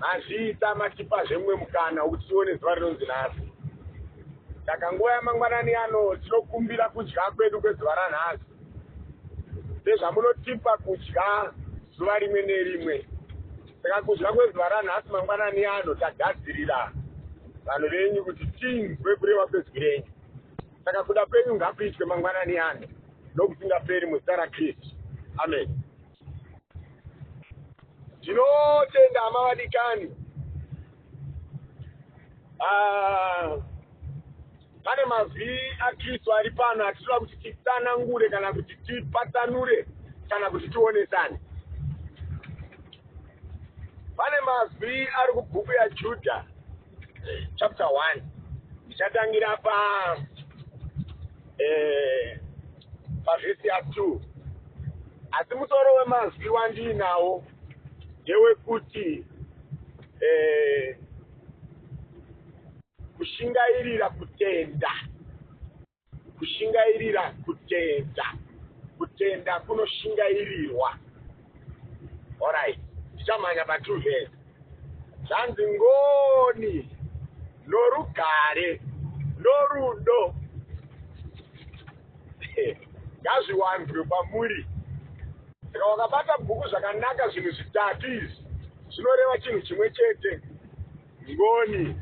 Mazviita matipazve mumwe mukana wekuti tione zuva rinonzi nhasi. Saka nguva yamangwanani ano tinokumbira kudya kwedu kwezuva ranhasi. Sezvamunotipa kudya zuva rimwe nerimwe. Saka kudya kwezuva ranhasi mangwanani ano tagadzirira vanhu venyu kuti tinzwe kureva kwezwi renyu. Saka kuda kwenyu ngakuitwe mangwanani ano nokusingaperi muzita raKristu. Amen. Ndinotenda hama vadikani. Ah, pane mazwi aKristu ari pano atinoda kuti titsanangure kana kuti tipatsanure kana kuti tionesane. Pane mazwi ari kubhuku yaJudha chapter 1 ndichatangira pa eh, pavhesi ya 2 asi musoro wemazwi wandiinawo ndewekuti eh, kushingairira kutenda kushingairira kutenda kutenda kunoshingairirwa orit ndichamhanya pa two verse zvanzi ngoni norugare norudo ngazviwanzwe kwamuri saka wakabata bhuku zvakanaka zvinhu zvitatu izvi zvinoreva chinhu chimwe chete Ngoni,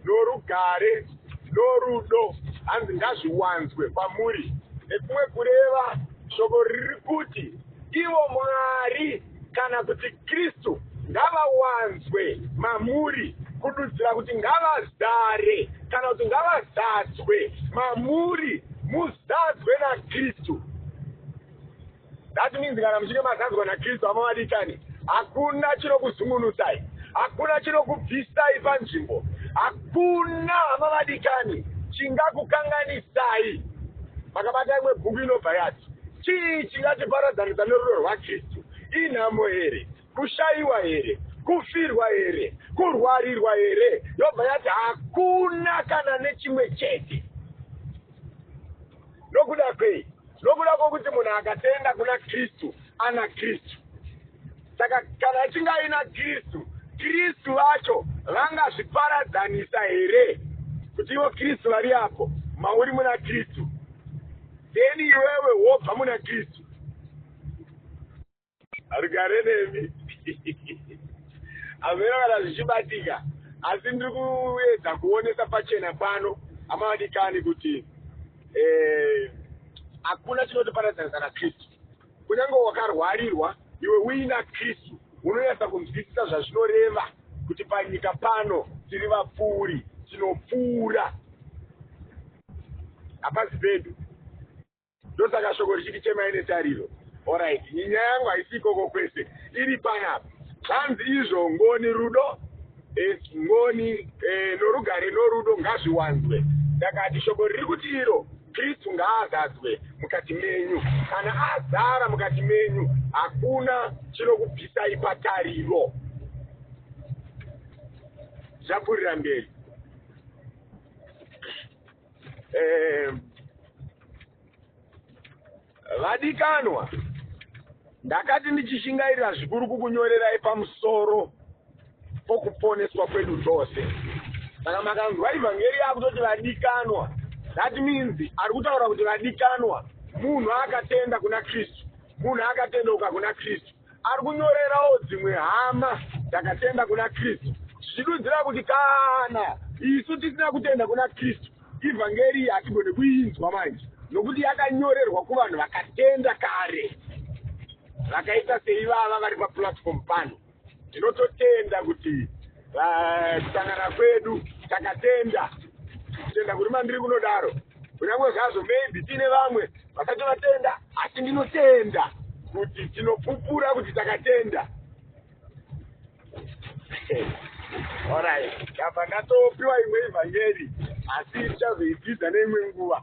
norugare, norudo, hanzi ngazviwanzwe kwamuri. Nekumwe kureva, shoko riri kuti ivo Mwari kana kuti Kristu ngavawanzwe mamuri, kududzira kuti ngavazare kana kuti ngavazadzwe mamuri, muzadzwe naKristu. That means kana muchinge mazadzwa naKristu hama vadikani, hakuna chinokuzungunusai, hakuna chinokubvisai panzvimbo, hakuna hama vadikani chingakukanganisai. Makabata imwe bhuku inobva yati, chii chingatiparadzanisa nerudo rwaKristu? Inhamo here? Kushayiwa here? Kufirwa here? Kurwarirwa here? Yobva yati hakuna kana nechimwe chete. Nokuda kwei? Nokuda kwokuti munhu akatenda kuna Kristu ana Kristu. Saka kana achinge aina Kristu, Kristu vacho vangazviparadzanisa here kuti ivo Kristu vari apo mauri muna Kristu, then iwewe wobva muna Kristu? Rugare nemi. Hameno kana zvichibatika asi ndiri kuedza kuonesa pachena pano hama vadikani kuti eh, hakuna chinotiparadzanisa naKristu. Kunyange wakarwarirwa iwe uina Kristu unonyatsa kunzwisisa zvazvinoreva kuti panyika pano tiri vapfuuri, tinopfuura, hapasi pedu. Ndosaka shoko richiti chemai netariro. Alright, nyaya yangu haisi ikoko kwese, iri panapa. Zvanzi izvo ngoni rudo eh, ngoni eh, norugare norudo ngazviwanzwe. Ndakati shoko riri kuti iro Kristu ngaazadzwe mukati menyu. Kana azara mukati menyu, hakuna chinokubvisai patariro. Zvapfuurira mberi. Eh, vadikanwa, ndakati ndichishingairira zvikuru kukunyorerai pamusoro pokuponeswa kwedu tose. Saka makanzwa ivhangeri yakutoti vadikanwa, that means ari kutaura kuti vadikanwa munhu akatenda kuna Kristu, munhu akatendeuka kuna Kristu. Ari kunyorerawo dzimwe hama dzakatenda kuna Kristu, zvichidudzira kuti kana isu tisina kutenda kuna Kristu, ivhangeri iyi hatigone kuinzwa manje, nokuti yakanyorerwa kuvanhu vakatenda kare, vakaita seivava vari paplatform pano. Ndinototenda kuti kusangana kwedu takatenda, kutenda kuri mandiri kunodaro, kunyange zvazvo maybe tiine vamwe vasati vatenda, asi ndinotenda kuti tinopupura kuti takatenda. Alright, ndabva ndatopiwa imwe ivhangeri, asi tichazoidzidza neimwe nguva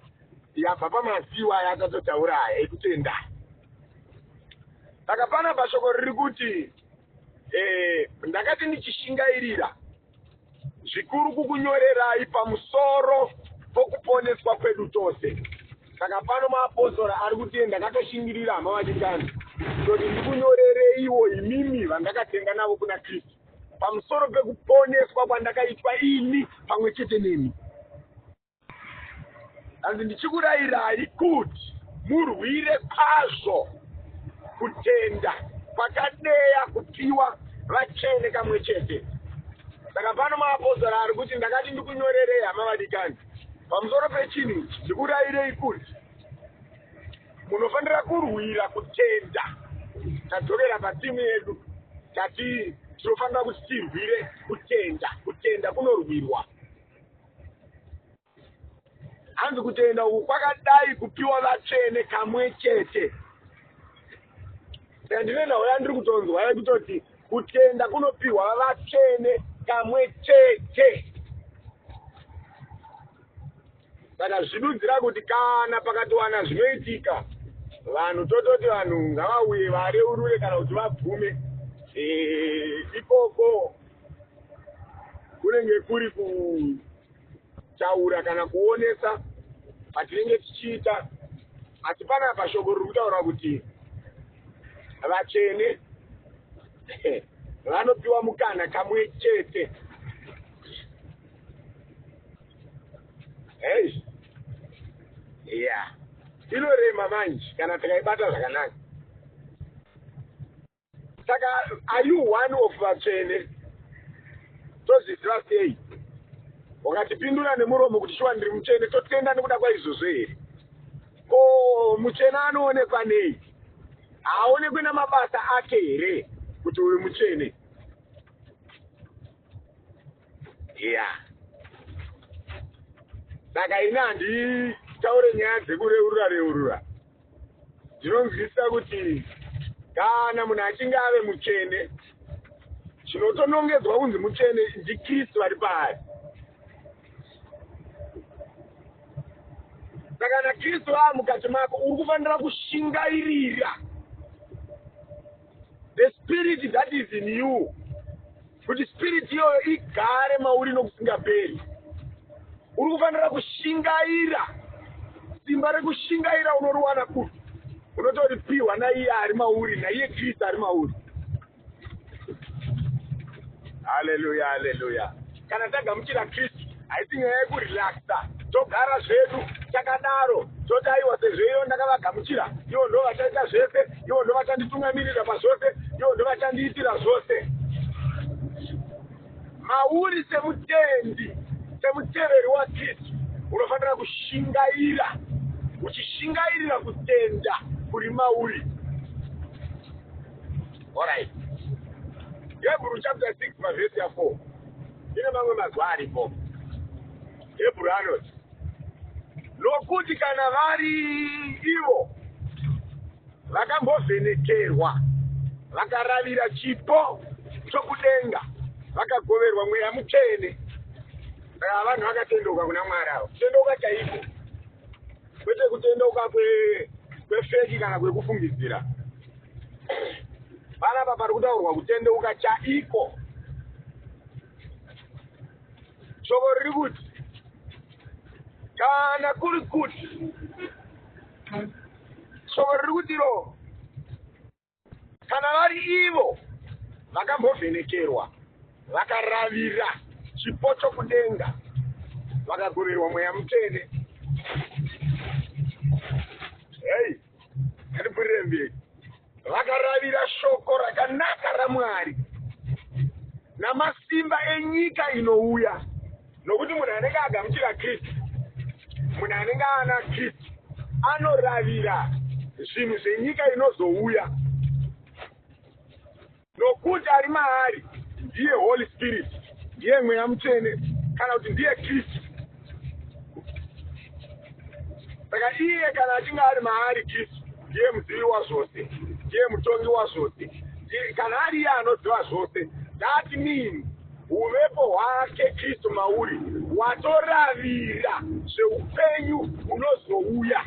yabva pamasiwa aya atatotaura aya ekutenda. Saka panapa shoko riri kuti eh, ndakati ndichishingairira zvikuru kukunyorerai pamusoro pokuponeswa kwedu tose. Saka pano maapostora ari kuti ndakatoshingirira hama vadikani kutoti ndikunyorereiwo imimi vandakatenga navo kuna Kristu. pamusoro pekuponeswa kwandakaitwa ini pamwe chete nemi. Hanzi ndichikurayirai kuti murwire kwazvo kutenda kwakadeya kupiwa vatsvene kamwe chete. Saka pano maapostora ari kuti ndakati ndikunyorerei hama vadikani pamusoro pechinhu ichi ndikurayirei kuti munofanira kurwira kutenda. Tadzokera patimu yedu tati tinofanira kuti tirwire kutenda. Kutenda kunorwirwa. Hanzi kutenda uku kwakadai kupiwa vatsvene kamwe chete. Saka ndine nhau yandiri kutonzwa yekutoti kutenda kunopiwa vatsvene kamwe chete. Saka zvidudzira kuti kana pakatowana zvinoitika vanhu tototi vanhu ngavauye vareurure kana kuti vabvume eh, ikoko kunenge kuri kutaura kana kuonesa patinenge tichiita asi panapa shoko riri kutaura kuti vatsvene vanopiwa mukana kamwe chete hei ya inorema manje kana tikaibata zvakanaka Saka are you one of vatsvene? Tozviziva sei? Wakatipindura nemuromo kuti shuwa ndiri mutsvene, totenda nekuda kwaizvozvo here? Ko mutsvene anoonekwa nei? Haaonekwi namabasa ake here kuti uyu mutsvene? Yeah. Saka ini handitaure nyaya dzekureurura reurura. Ndinonzwisisa kuti kana munhu achinge ave mutsvene, chinotonongedzwa kunzi mutsvene ndiKristu ari paari. Saka kana Kristu ava mukati mako, uri kufanira kushingairira the spirit that is in you kuti spirit iyoyo igare mauri nokusingaperi. Uri kufanira kushingaira. Simba rekushingaira unoriwana kupi? Unotoripiwa naiye ari mauri, naiye Kristu ari mauri. Haleluya, haleluya. Kana tagamuchira Kristu, haisi nyaya yekurelaxa, togara zvedu takadaro, toti aiwa sezvo iyo ndakavagamuchira, ivo ndo vachaita zvese, ivo ndo vachanditungamirira pazvose, ivo ndo vachandiitira zvose. Mauri semutendi, semuteveri waKristu, unofanira kushingaira, uchishingairira kutenda kuri mauri. Alright. Hebrew chapter 6 pavhesi ya 4 ine mamwe mazwi aripo. Hebrew anoti nokuti kana vari ivo vakambovhenekerwa vakaravira chipo chokudenga vakagoverwa mweya mutsvene. Saka vanhu vakatendeuka kuna Mwari avo, kutendeuka chaiko, kwete kutendeuka kwefeki kana kwekufungidzira. Panapa pari kutaurwa kutendeuka chaiko. Shoko riri kuti kana kuri kuti shoko riri kuti iro kana vari ivo vakambovhenekerwa vakaravira chipo chokudenga vakagoverwa mweya mutsvene hei ngatipfuurire mberi Vakaravira shoko rakanaka raMwari namasimba enyika inouya. Nokuti munhu anenge agamuchira Kristu, munhu anenge ana Kristu, anoravira zvinhu zvenyika inozouya. Nokuti ari maari ndiye Holy Spirit, ndiye Mweya Mutsvene, kana kuti ndiye Kristu. Saka iye kana achinge ari maari Kristu, ndiye muzivi wazvose, ndiye mutongi wazvose. Kana ari iye anoziva zvose, that means huvepo hwake Kristu mauri watoravira zveupenyu hunozouya.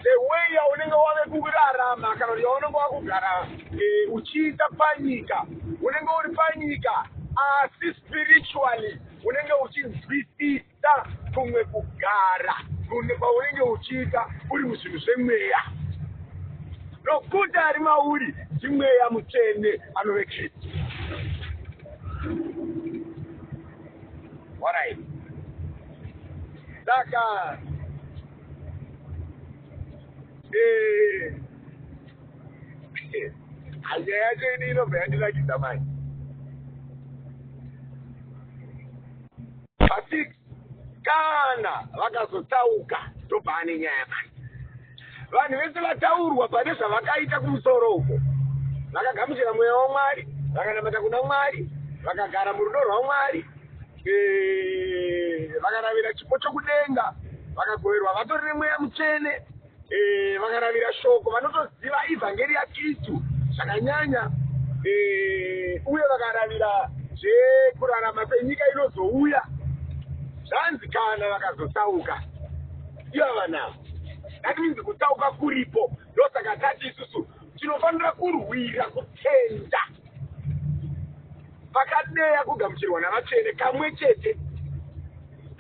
The way yaunenge wave kurarama kana kuti yaunenge wakugara e, uchiita panyika, unenge uri panyika asi spiritually unenge uchinzwisisa kumwe kugara kwaunenge uchiita uri muzvinhu zvemweya nokuti ari mauri ndimweya mutsvene anove kristu. Alright. Saka eh, nyaya yacho ini inobva yandinakidza manje. Pa6 kana vakazotsauka ndopaane nyaya manje. Vanhu vese vataurwa pane zvavakaita kumusoro uko vakagamuchira mweya waMwari, vakanamata kuna Mwari, vakagara murudo rwaMwari, eh, vakaravira chipo chokudenga, vakagoverwa vatori nemweya mutsvene, eh, vakaravira shoko, vanotoziva ivhangeri yaKristu zvakanyanya, eh, uye vakaravira zvekurarama kwenyika inozouya. Zvanzi kana vakazotsauka iva vanavo, that means kutsauka kuripo. Ndosaka tati isusu tinofanira kurwira kutenda pakadeya kugamuchirwa navatsvene kamwe chete,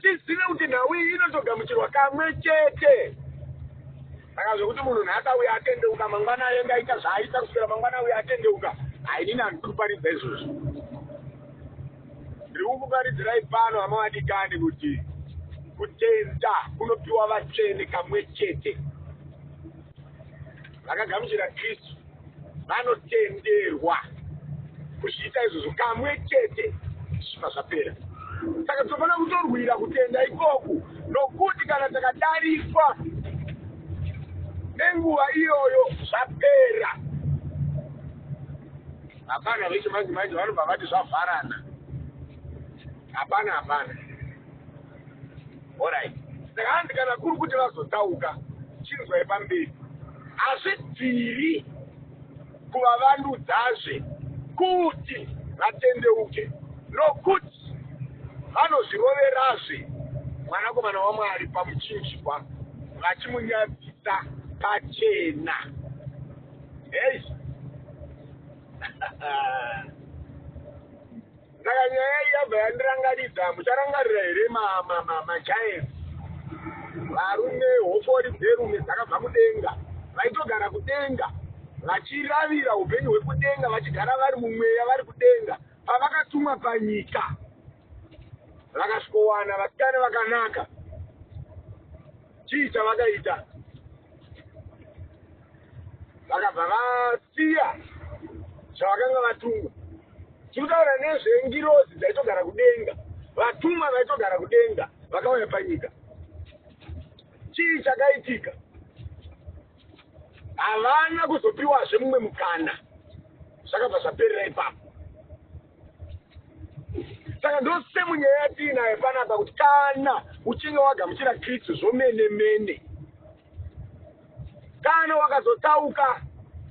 tizive kuti nhau iyi inotogamuchirwa kamwe chete. Saka zvekuti munhu nhasi auya atendeuka, mangwana aenda aita zvaaita, kusvikira mangwana auya atendeuka, hainini handiri kuparidza izvozvo. Ndiri kukuparidzirai pano, hama vadikani, kuti kutenda kunopiwa vatsvene kamwe chete. Vakagamuchira Kristu vanotenderwa kuzviita izvozvo kamwe chete zvisvika zvapera. Saka tinofanira kutorwira kutenda ikoku, nokuti kana takadarikwa nenguva iyoyo zvapera. Hapana vechimanje manje vanobva vati zvavharana. Hapana, hapana. Alright. Saka hanzi kana kuri kuti vazotsauka, chinzwai pamberi. Hazvibviri kuvavandudzazve kuti vatendeuke, nokuti vanozviroverazve Mwanakomana waMwari pamuchinjikwa, vachimunyadzisa pachena. Hey. Saka nyaya iyi yabva yandirangaridza, mucharangarira here magiants, varume hofori dzerume dzakabva kudenga, vaitogara kudenga vachiravira upenyu hwekudenga, vachigara vari mumweya vari kudenga. Pavakatumwa panyika vakasvikowana vasikana vakanaka, chii chavakaita? Vakabva vasiya zvavakanga vatumwa. Tiri kutaura nezvengirozi dzaitogara kudenga, vatumwa vaitogara kudenga vakauya panyika. Chii chakaitika? Havana kuzopiwazve mumwe mukana, zvakabva zvaperera ipapo. Saka ndosemu nyaya yatiinayo panapa, kuti kana uchinge wagamuchira Kristu zvomene mene, kana wakazotsauka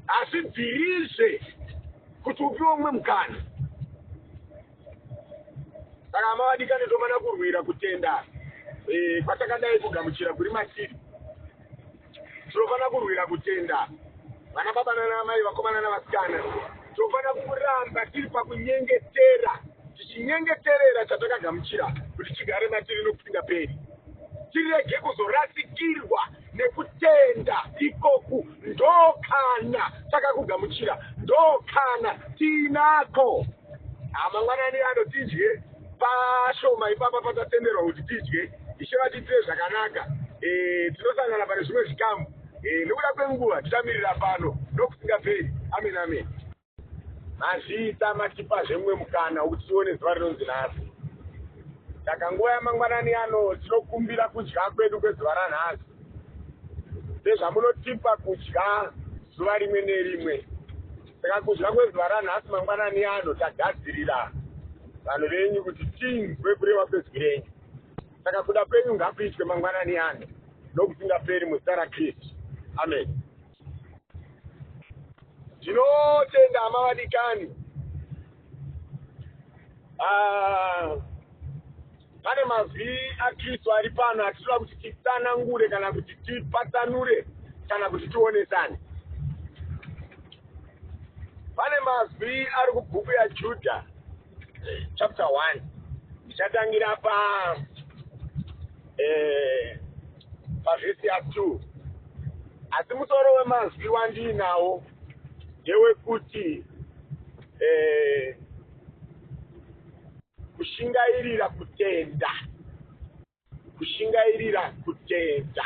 hazvibvirizve kuti upiwe mumwe mukana. Saka hama vadikani, tofanira kurwira kutenda kwatakadai kugamuchira kuri matiri. Tinofanira kurwira kutenda, vana baba nana mai, vakomana navasikana. Tinofanira kuramba tiri pakunyengetera, tichinyengeterera chatakagamuchira kuti chigare matiri nokusingaperi, tirege kuzorasikirwa nekutenda ikoku. Ndokana takakugamuchira, ndokana tiinako. Mangwanani ano tidye pashoma ipapa patatenderwa kuti tidye. Ishe vatiitire zvakanaka. Tinosangana pane zvimwe zvikamu. Nekuda kwenguva tichamirira pano nokusingaperi. Amen, amen. Mazviita, matipa zvemumwe mukana wekuti tione zuva rinonzi nhasi. Saka nguva yamangwanani ano tinokumbira kudya kwedu kwezuva ranhasi, sezvamunotipa kudya zuva rimwe nerimwe. Saka kudya kwezuva ranhasi mangwanani ano tagadzirira vanhu venyu kuti tinzwe kureva kwezwi renyu. Saka kuda kwenyu ngakuitwe mangwanani ano nokusingaperi, muzita raKristu. Amen. Tinotenda, hama vadikani. Pane mazwi aKristu ari pano atinoda kuti titsanangure, kana kuti tipatsanure, kana kuti tionesane. Pane mazwi ari kubhuku yaJudha chapter 1. Ndichatangira pa pavhesi ya2, asi musoro wemazwi wandiinawo ndewekuti Kushingairira kutenda. Kushingairira kutenda.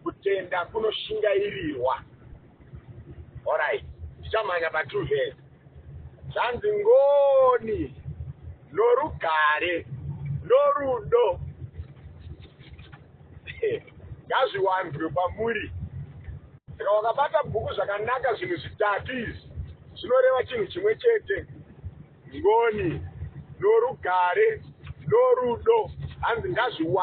Kutenda kunoshingairirwa. Alright, tichamhanya pa 2 verse. Zvanzi ngoni norugare norudo ngazviwanzwe kwamuri. Saka wakabata bhuku zvakanaka, zvinhu zvitatu izvi zvinoreva chinhu chimwe chete. Ngoni norugare norudo, hanzi ngazviwanzwe.